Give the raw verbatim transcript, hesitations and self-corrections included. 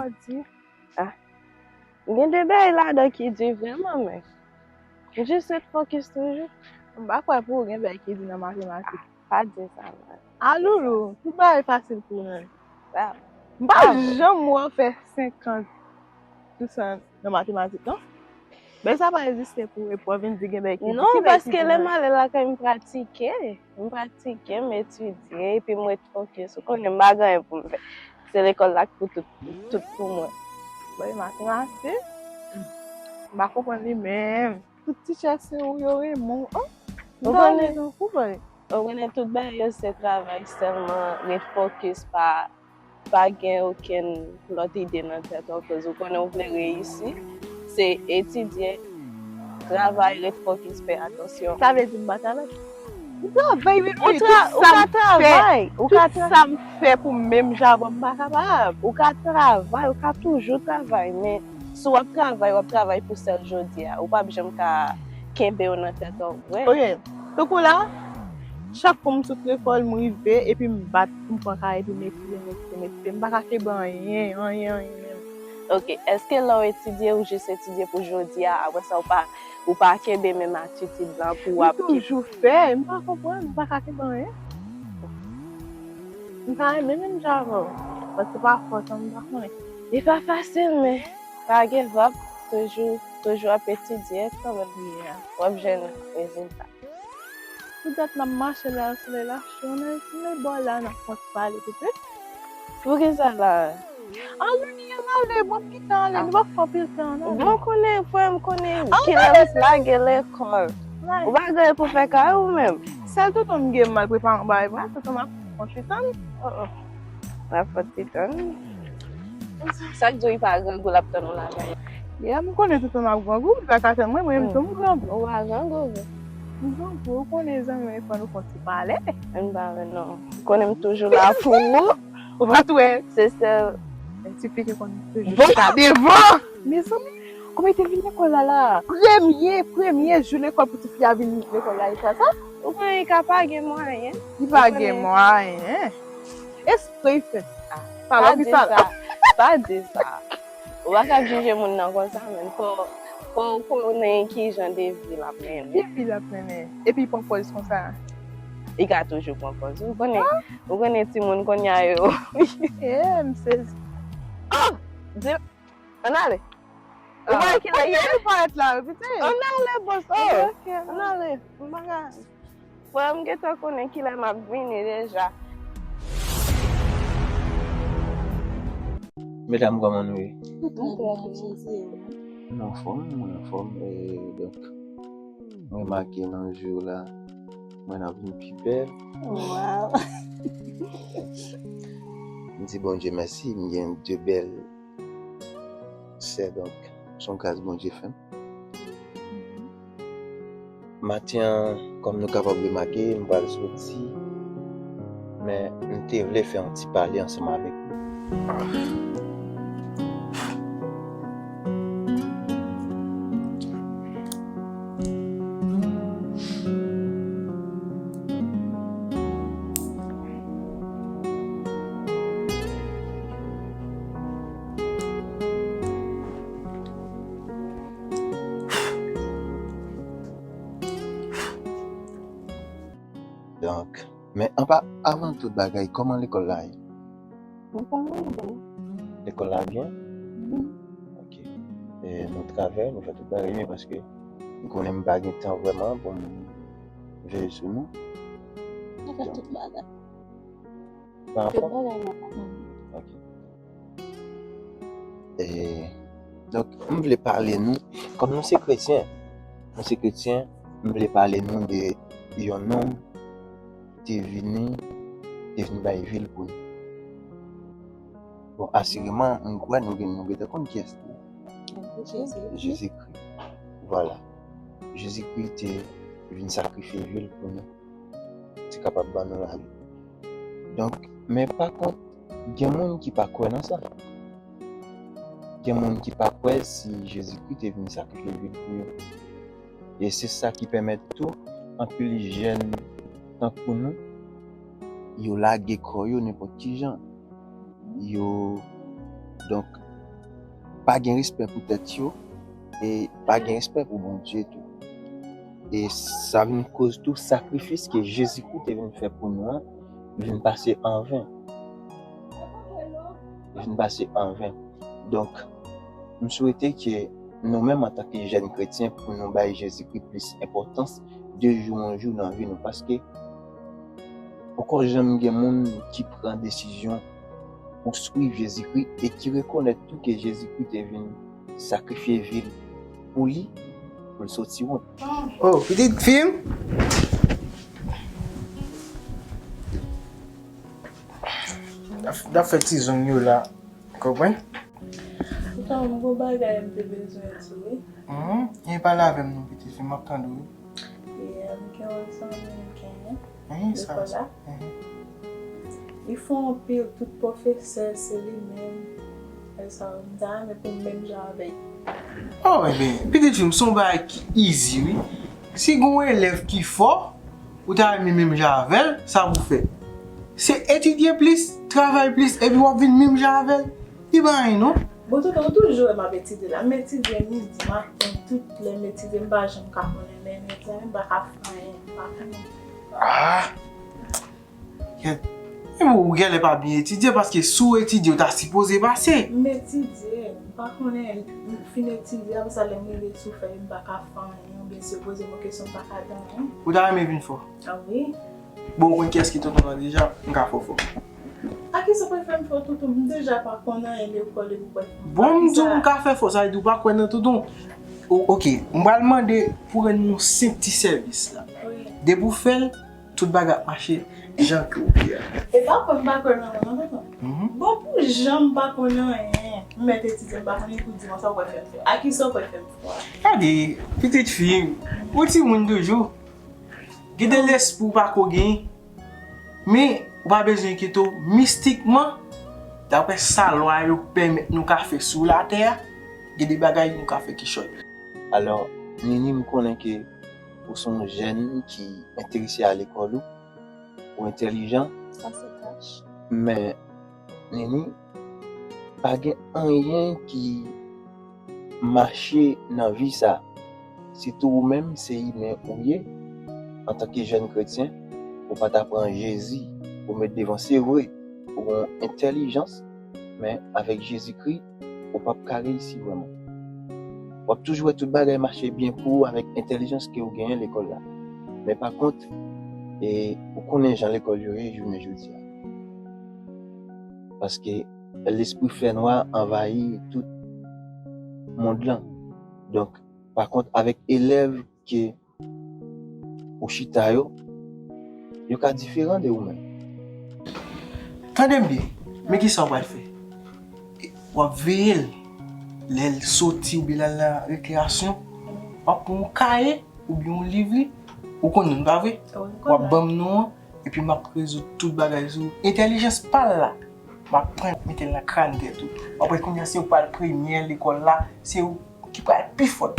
Di. Ah. Gen de bagay ladan ki di vrèman, men. M jis ret fokis toujou. M pa kwè pou ou gen bagay ki di nan matematik. Ah, pa di sa, man. Ah, Loulou, tout bagay fasil pou ou menm. Ah. M pa janm wè w fè senkant pou san nan matematik, non? Bagay sa pa egziste pou ou, epi w vin di gen bagay ki di. Non, ki bagay ki paske di lè nan m ale lakay, m pratike. M pratike, m etidye, epi m ret fokis. Ou konnen m pa gen anyen pou m fè. Se lekòl la k pou tout, tout pou mwen. Bay matematik. M pa konprann li menm. Tout tichè se ou yo renmen w, an? Ou konnen, ou konnen tout bagay yo se travay sèlman, ret fokis, pa, pa gen okenn lòt ide nan tèt ou, akoz ou konnen ou vle reyisi, se etidye, travay, ret fokis, fè atansyon. Sa vle di m pa travay? M travay, wi, wi, tout sa m fè, tout sa m fè pou menm jan avè w, m pa kapab. Ou ka travay, ou ka toujou travay, men si w ap travay, w ap travay pou sèl jodi a. Ou p ap janm ka kenbe yo nan tèt ou, wi. Ok. Tankou la, chak fwa m sot lekòl, m rive, epi m bat, m pran kay, epi m etidye, m etidye, m etidye. M pa ka kenbe anyen, anyen, anyen menm. Ok. Èske lè w etidye, ou jis etidye pou jodi a, apre sa, ou pa Ou pa kenbe menm atitid lan pou w ap. M toujou fè, m pa konprann, m pa ka kenbe anyen. M ta renmen menm jan avè w, paske pa fòs an, m pa konnen. Li pa fasil, men pa give up, toujou, toujou ap etidye kanmenm. Yeah. W ap jwenn rezilta. Pou dat n ap mache la, solèy la cho, nan, nan bò la, n ap konn pale pitit. Poukisa la? Ale, ann ale, bon, m gentan ale, nou p ap fè anpil tan, non. Bon, konnen, frè m, konnen kilè m lage lekòl. Ou pa gen pou fè kay ou menm. Sèl tonton m gen mal prepare yon bagay pou mwen, tonton m ap fè yon ti tann. Oh, oh. L ap fè yon ti tann. Sa k di w li pa grangou, l ap tann ou lakay? Yeah, m konnen tonton m ap grangou, li pa ka tann mwen, mwen menm tou m grangou. Ou pa grangou vre? M grangou, ou konnen zanmi, fò nou fè yon ti pale. M pa wè non. Konnen m toujou la pou ou. Ou pa t wè? Se sèl. Ti fi ki konn toujou chita devan. Mezanmi, kòman li te vin lekòl la la? Premye, premye jou lekòl pou ti fi a vin lekòl la, e sa sa? Ou konnen li ka pa gen mwayen. Li pa gen mwayen. Espre li fè. Ah, pa di sa. Pa di sa. Ou pa ka jije moun nan konsa, men fò, fò w konnen ki jan de vi l ap mennen. Ki vi l ap mennen? Epi l pran pòz konsa. Li ka toujou pran pòz. Ou konnen, ou konnen timoun kounye a yo. Eh, m sezi. Oh! Di, ann ale. Ou pa wè kilè ye? Ou pa ret la, pitit. Ann ale, bòs. Oh! Ok, ann ale. M pa ka. Frè m gentan konnen kilè m ap vini deja. Medam, kòman nou ye? Nou anfòm, mwen anfòm. E, donk, mwen remake nan jou la, mwen ap vin pi bèl. Wow. M di Bondye mèsi, m gen de bèl sè, donk, se yon gras Bondye fè m. Maten an, kòm nou kapab remake, m pral soti, men m te vle fè yon ti pale ansanm avèk nou. Donk, men anpa, avan tout bagay, kòman lekòl la ye? Lekòl la byen. Lekòl la byen? Wi. Ok. E nou travay, nou fè tout bagay byen paske m konnen m pa gen tan vrèman pou m veye sou nou. Nou fè tout bagay. Tout bagay nòmal. Ok. E, donk, m vle pale nou, kòm nou se kretyen, nou se kretyen, m vle pale nou de yon nonm ki te vini, te vin bay vi l pou nou. Bon, asireman, m kwè nou gen, nou gentan konn kiyès li ye. Jezikri. Jezikri. Vwala. Jezikri te vin sakrifye vi l pou nou. Te kapab ban nou lavi. Donk, men pa kont, gen moun ki pa kwè nan sa. Gen moun ki pa kwè si Jezikri te vin sakrifye vi l pou yo. E se sa ki pèmèt tou anpil jèn tankou nou, yo lage kò yo nenpòt ki jan. Yo, donk, pa gen respè pou tèt yo, e pa gen respè pou Bondye tou. E sa vin koz tou sakrifis ke Jezikri te vin fè pou nou an, vin pase an ven. Vin pase an ven. Donk, m swete ke nou menm antanke jèn kretyen, pou nou bay Jezikri plis enpòtans de jou an jou nan vi nou, paske poko janm gen moun ki pran desizyon pou swiv Jezikri e ki rekonèt tou ke Jezikri te vin sakrifye vi l pou li, pou l soti wont. Oh, pitit fi m. N ap, n ap fè ti zong yo la. Konprann? Poutan, m gon bagay m te bezwen di w, wi. Mhm. Gen pale avè m non, pitit fi m, m ap tande w, wi. E, m gen yon zanmi m genyen. Mhm, sa, lekòl la. Mhm. Li fò anpil, tout pwofesè, se li menm. E sa, m ta renmen pou m menm jan avè l. Oh, ebyen, pitit fi m, se yon bagay ki easy, wi. Si gon elèv ki fò, ou ta renmen menm jan avè l, sa pou fè? Se etidye plis, travay plis, epi w ap vin menm jan avè l. Li pa anyen, non. Bon, tonton, ou toujou wè m ap etidye la. M etidye midi, maten, tout lè m etidye, m pa janm ka konnen lè m etidye, m pa ka fè anyen, m pa konnen. Ah! Kèt. E bon, ou genlè pa byen etidye, paske si w etidye, ou ta sipoze pase. M etidye, m pa konnen, m fin etidye, apre sa, lè m rive sou fèy, m pa ka fè anyen, oubyen si yo poze m yon kesyon, m pa ka di anyen. Ou ta renmen vin fò? Ah wi. Bon, ou konn kiyès ki tonton an deja, m ka fè w fò. A kisa w pral fè m fè w tonton? M deja pa konn anyen lekòl epi w pral fè m fè. Bon, m di w m ka fè fò, sa vle di w pa kwè nan tonton. O-, oke, m pral mande pou w rann mwen yon senp ti sèvis la. Wi. Depi w fè l, tout bagay ap mache jan ke w vle a. E pa kwè m pa kwè nan ou non, tonton. Mhm. Bon, pou jan m pa konn anyen, m mèt etidye, m pa konnen pou di mwen sa w pral fè m fè. A kisa w pral fè m fè? Gade, pitit fi m, ou timoun toujou. Gen de lespri w pa ko genyen. Men, ou pa bezwen enkyete w, mistikman, daprè sa lwa yo pèmèt nou ka fè sou latè a, gen de bagay nou ka fè ki chòt. Alò, Nini, m konnen ke ou se yon jèn ki enterese a lekòl ou, ou entèlijan. Sa se kach. Men, Nini, pa gen anyen ki mache nan vi sa. Sitou ou menm, se imen ou ye. Antanke jèn kretyen, ou pa ta pran Jezi pou met devan. Se vre, ou gen yon entèlijans, men avèk Jezikri, ou p ap ka reyisi vrèman. W ap toujou wè tout bagay mache byen pou ou avèk entèlijans ke ou genyen lekòl la. Men pa kont, e, ou konnen jan lekòl yo ye jounen jodi a. Paske lespri fènwa anvayi tout mond lan. Donk, pa kont, avèk elèv ke ou chita yo, yo ka diferan de ou menm. Tande m byen, men kisa w pral fè? W ap veye l. Lè l soti oubyen l al nan rekreyasyon, w ap pran yon kaye oubyen yon liv li, ou konn li, pa vre? Wi, m konn li. W ap ban m non an, epi m ap rezoud tout bagay sou entèlijans pa l la. M ap pran mete l nan kràn tèt ou. W ap wè kounye a se ou k pral premye lekòl la, se ou ki pral pi fò.